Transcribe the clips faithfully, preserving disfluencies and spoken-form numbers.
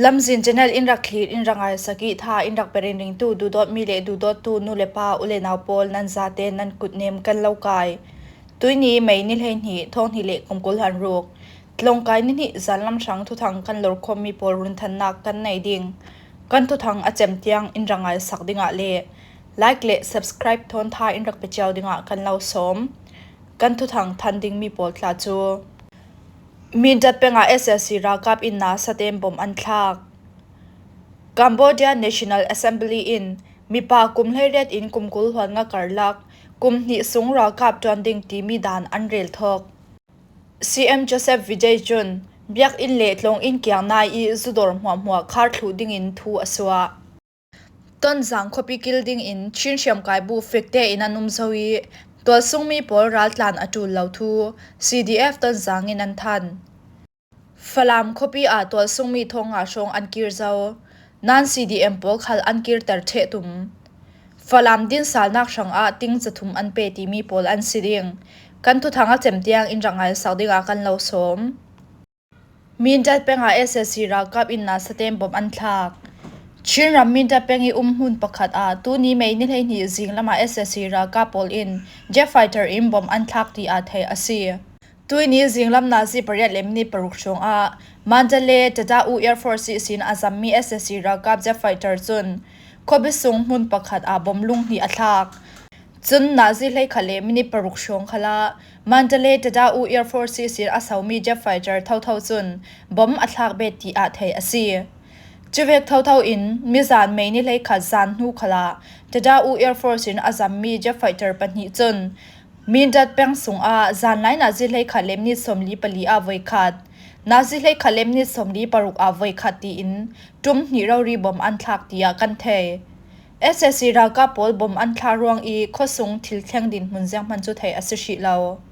Lamzin channel in rak thlir, in rak ngaisak i, tha in rak pe ringringtu duhdawtmi le duhdawttu nu le pa, u le nau pawl, nan zate nan kutnem kan lo kai. Tuini May ni hleihnih, thawng hnih le kum kul hluan ruk, tlawngkai ni hnih zanlam hrang thuthang kan lorkhawmmi pawl runthannak kan nei ding. Kan thuthang a cem tiang in rak ngaisak dingah le like le subscribe thawn tha in rak pe cio dingah kan lo sawm. Kan thuthang than dingmi pawl tla cu: Mindat peng ah S A C ralkap in NASA tein bom an thlak. Cambodia National Assembly in mipa kum hleiriat in kum kul hluan nga karlak kum hnih sung ralkap ṭuan ding timi dan an rel thawk. C M Joseph Vijay cun biakinn le tlawnginn kiang nai i zu dawr hmuahhmuah khar thluh dingin thu a suah. Tonzang khuapi kil dingin Chin hriamkai bu fekte in an um zo i, tualsungmi pawl raltlan a ṭul lo thu C D F Tonzang in an than. Falam khuapi ah tualsungmi thawng nga hrawng an kir zo. Nan C D M pawl khal an kirter ṭheh tum. Falam dinsalnak hrangah ting zathum an pe timi pawl an si ding. Kan thuthang a cem tiang in rak ngaisak dingah kan lo sawm. Mindat peng ah S A C ralkap in NASA tein bom an thlak. Chinram Mindat peng i um hmun pakhat ah tuni May ni hleihnih zinglam ah S A C ralkap pawl in jet fighter in bom an thlak tiah theih a si. Tuini zinglam nazi pariat le minit paruk hrawng ah Mandalay Tadau Air Force ihsin a zammi S A C ralkap jet fighter cun khuapi sung hmun pakhat ah bom lung hnih a thlak. Cun nazi hleikhat le minit paruk hrawng khalah Mandalay Tadau Air Force ihsin a somi jet fighter thotho cun bom a thlak bet tiah theih a si. Cuvek thotho in mizan May ni hleikhat zan hnu khalah Tadau Air Force in a zammi jet fighter pahnih cun Mindat peng sungah zanlai nazi hleikhat le minit sawmli pali ah voikhat, nazi hleikhat le minit sawmli paruk ah voikhat tiin ṭum hnih rori bom an thlak tiah kan thei. S A C ralkap pawl bom an thla ruang i khuasung thil thleng dinhmun zianghman cu theih a si hrih lo.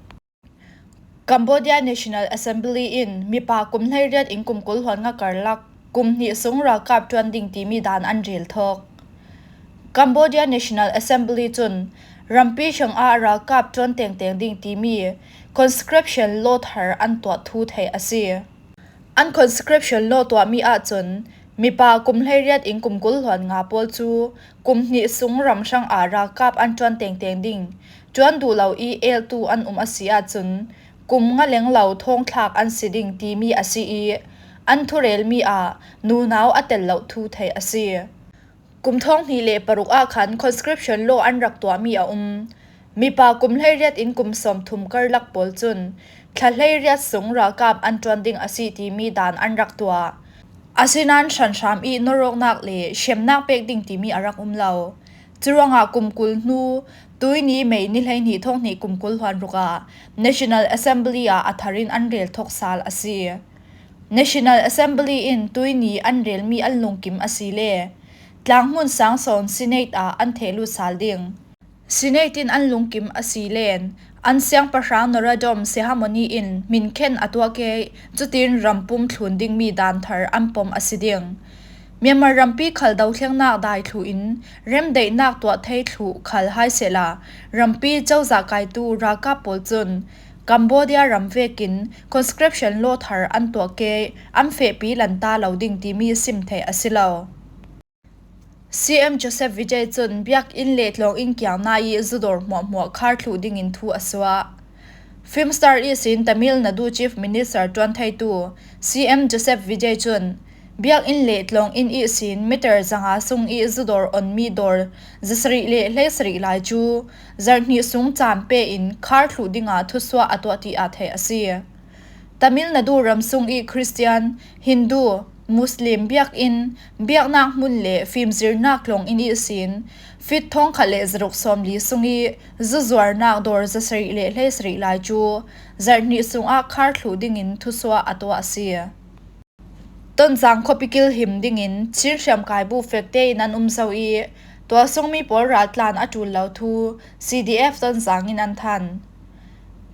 Cambodia National Assembly in mipa kum hleiriat in kum kul hluan nga karlak kum hnih sung ralkap ṭuan ding timi dan an rel thawk. Cambodia National Assembly cun rampi hrangah ralkap ṭuan tengteng ding timi conscription law thar an tuah thu theih a si. An conscription law tuahmi ahcun mipa kum hleiriat in kum kul hluan nga pawl cu kum hnih sung ram hrangah ralkap an ṭuan tengteng ding ṭuan duh lo i eltu an um a si ahcun kum nga leng lo thawngthlak an si ding timi a si i an thurelmi ah nunau a tel loh thu theih a si. Kum thawng hnih le paruk ah khan conscription law an rak tuahmi a um. Mipa kum hleiriat in kum sawmthum karlak pawl cun thla hleiriat sung ralkap an ṭuan ding a si timi dan an rak tuah. Asinan hranhram i nawrawknak le hremnak pek ding timi a rak um lo. Curuangah kum kul hnu, tuini May ni hleihnih thawng hnih kum kul hluan ruk ah National Assembly ah a thar in an rel thawk sal a si. National Assembly in tuini an relmi an lungkim a si le tlanghmun sang sawn Senate ah an theh lut sal ding. Senate in an lungkim a si len an siangpahrang Norodom Sihamoni in hminkhen a tuah ke, cutin rampum thlun dingmi dan thar an pom a si ding. Myanmar rampi khal dothlennak dai thluh in remdaihnak tuah thei thluh khal hai sehla, rampi cozah kaitu ralkap pawl cun Cambodia ram vekin conscription law thar an tuah ke, an fehpi lanta lo ding timi sim theih a si lo. C M Joseph Vijay cun biakinn le tlawnginn kiang nai i zu dawr hmuahhmuah khar thluh dingin thu a suah. Film star ihsin Tamil Nadu Chief Minister ṭuan theitu C M Joseph Vijay cun biakinn le tlawnginn ihsin meter zanga sung i zu dawr onmi dawr zasarih le hleisarih lai cu zarhnih sung caan pe in khar thluh dingah thusuah a tuah tiah theih a si. Tamil Nadu ramsung i Christian, Hindu, Muslim biakinn, biaknak hmun le fimzirnak tlawnginn ihsin fit thawngkhat le zaruk sawmli sung i zuzuarnak dawr zasarih le hleisarih lai cu zarhnih sungah khar thluh dingin thusuah a tuah a si. Tonzang khuapi kil him dingin Chin hriamkai bu fekte in an um zo i tualsungmi pawl raltlan a ṭul lo thu C D F Tonzang in an than.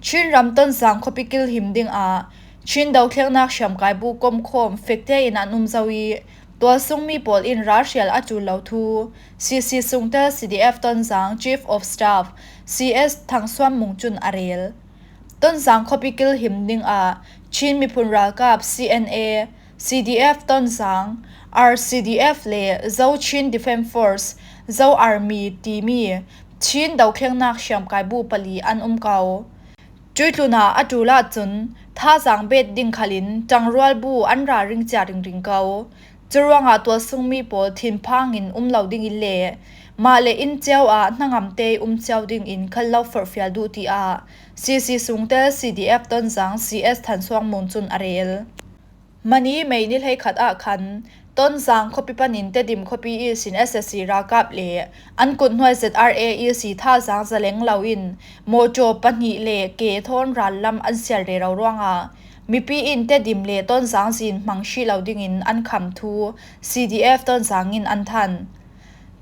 Chinram Tonzang khuapi kil him dingah Chin dothlennak hriamkai bu komkhawm fekte in an um zo i tualsungmi pawl in ralhrial a ṭul lo thu C C Sungtel C D F Tonzang Chief of Staff C S Thangsuan Mung cun a rel. Tonzang khuapi kil him dingah Chin miphun ralkap C N A, C D F Tonzang, R C D F le Zo Chin Defense Force, Zo Army timi Chin dothlengnak hriamkaibu pali an um ko. Cuih tlunah a ṭul ahcun thazaang bet ding khalin ṭangrualbu an ra ring cia ringring ko. Curuangah tualsungmi pawl thinphang in um lo dingin le mah le inn cio ah hnangamte um cio dingin kal lo forhfial duh, tiah C C Sungtel C D F Tonzang C S Than Suang Mun cun a rel. Mani May ni hleikhat ah khan Tonzang khuapi panin Tedim khuapi ihsin S S C ralkap le an kuthnuai Z R A ihsi thazaang zaleng loin mawṭaw pahnih le ke thawn rallam an sial rero ruangah mipi in Tedim le Tonzang zin hmang hrih lo dingin an kham thu C D F Tonzang in an than.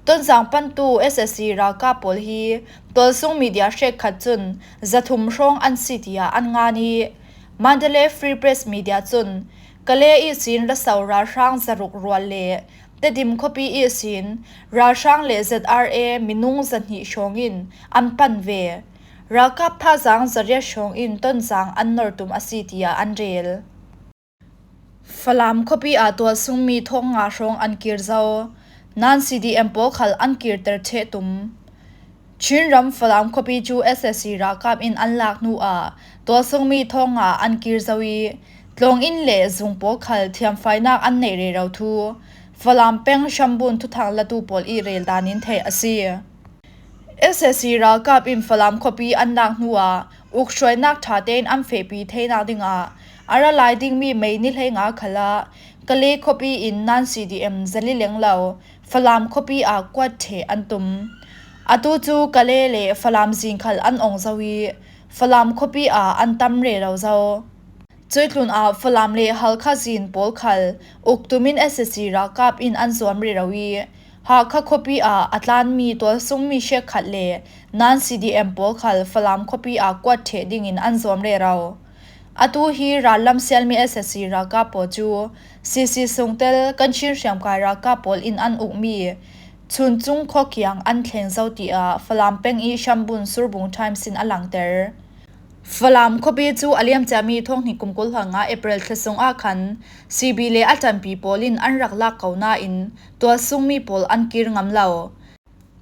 Tonzang pantu S S C ralkap pawl hi tualsung media hrekkhat cun zathum hrawng an si, tiah an ngan i, Mandalay Free Press Media cun Kale ihsin Raso ralhrang zaruk rual le Tedim khuapi ihsin ralhrang le Z R A minung zahnih hrawng in an pan ve. Ralkap thazaang zariat hrawng in Tonzang an nor tum a si, tiah an rel. Falam khuapi ah tualsungmi thawng nga hrawng an kir zo. Non-C D M pawl khal an kirter ṭheh tum. Chinram Falam khuapi cu S S C ralkap in an lak hnu ah tualsungmi thawng nga an kir zo i, tlawnginn le zung pawl khal thiamfainak an neih rero thu Falam peng hrambun thuthang latu pawl i rel dan in theih a si. S S C ralkap in Falam khuapi an lak hnu ah ukhruainak ṭha tein an fehpi theinak dingah a ra lai dingmi May ni hleinga khalah Kale khuapi in non-C D M zali lenglo Falam khuapi ah kuat ṭheh an tum. Atu cu Kale le Falam zin khal an ong zo i Falam khuapi ah an tam rero zo. Cuih tlun ah Falam le Halkha zin pawl khal uktumin S S C ralkap in an zuam rero i Hakha khuapi ah a tlanmi tualsungmi hrekkhat le non-C D M pawl khal Falam khuapi ah kuat ṭheh dingin an zuam rero. Atu hi rallam sialmi S S C ralkap pawl cu C C Sungtel kan Chin hriamkai ralkap pawl in an ukmi Chuncung khuakiang an thleng zo, tiah Falam peng i hrambun Surbung Times in a langter. Falam khuapi cu a liamciami thawng hnih kum kul hluan nga April thla sung ah khan C B le a ṭanpi pawl in an rak lak ko nain tualsungmi pawl an kir ngam lo.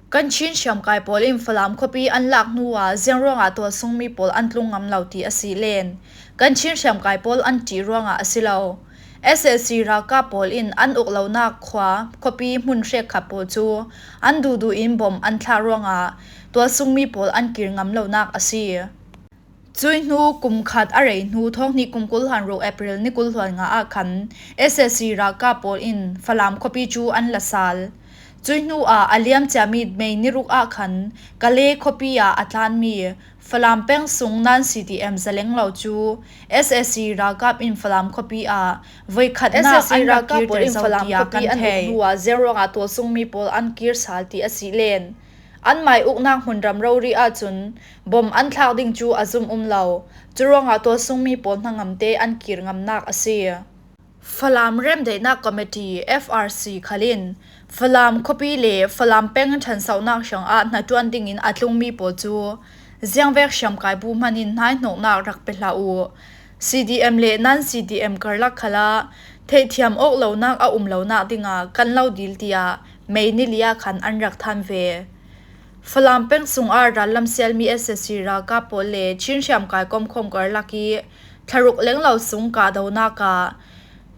Kan Chin hriamkai pawl in Falam khuapi an lak hnu ah ziang ruangah tualsungmi pawl an tlung ngam lo ti a si len kan Chin hriamkai pawl an ṭih ruangah a si lo. S S C ralkap pawl in an uk lonak khua khuapi hmun hrekkhat pawl cu an duhduh in bom an thlah ruangah tualsungmi pawl an kir ngam lonak a si. Cuih hnu kum khat a rei hnu thawng hnih kum kul hluan ruk April ni kul hluan nga ah khan S S C ralkap pawl in Falam khuapi cu an la sal. Cuih hnu ah a liamciami May ni ruk ah khan Kale khuapi ah a tlanmi Falam peng sung non-C D M zaleng lo cu S S C ralkap in Falam khuapi ah voikhatnak S S C an rak ralkap pawl kirter in zo Falam tiah khuapi kan an theih. Hnu ah ziang ruangah tualsungmi pawl an kir sal ti a si len. Anmai uknak hmunram rori ahcun bom an thlak ding cu a zumh um lo. Curuangah tualsungmi pawl hnangamte an kir ngamnak a si. Falam Remdaihnak Committee, F R C, khal in Falam khuapi le Falam peng ṭhansohnak hrangah hnaṭuan dingin a tlungmi pawl cu ziangvek hriamkai bu hman in hnaihnawhnak rak pe hlah u. C D M le non-C D M karlak khalah theihthiam awk lonak a um lonak dingah kan lo dil, tiah May ni li ah khan an rak than ve. Falam peng sungah rallam sialmi S S C ralkap pawl le Chin hriamkai komkhawm karlak i thlaruk lenglo sung kahdohnak ah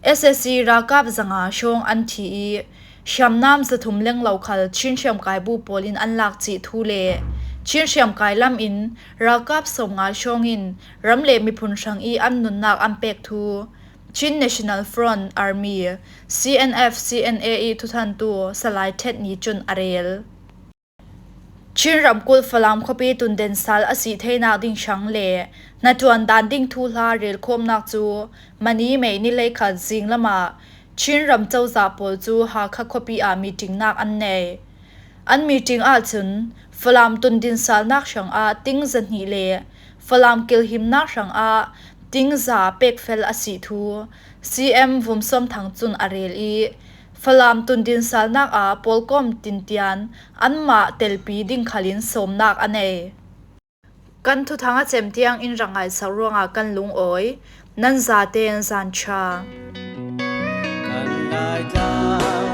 S S C ralkap zanga hrawng an thi i hriamnam zathum lenglo khal Chin hriamkai bu pawl in an lak cih thu le Chin hriamkai lam in ralkap sawmnga hrawng in ram le miphun hrang i an nunnak an pek thu Chin National Front Army, C N F C N A i thuthantu Salai Ṭhet Ni cun a rel. Chin ramkulh Falam khuapi tunden sal a si theinak ding hrang le hnaṭuan dan ding thuhla relkhawmnak cu mani May ni hleikhat zinglam ah Chin ram cozah pawl cu Hakha khuapi ah meetingnak an nei. An meeting ahcun Falam tundin salnak hrangah ting zahnih le Falam kilhimnak hrangah ting za pekfel a si thu C M Vum Sawm Thang cun a rel i Falam tundin salnak ah pawlkom tintian anmah telpi ding khalin sawmnak a nei. Kan thuthang a cem tiang in rak ngaihsak ruangah kan lungawi. Nan zaten zan ṭha. Ai ta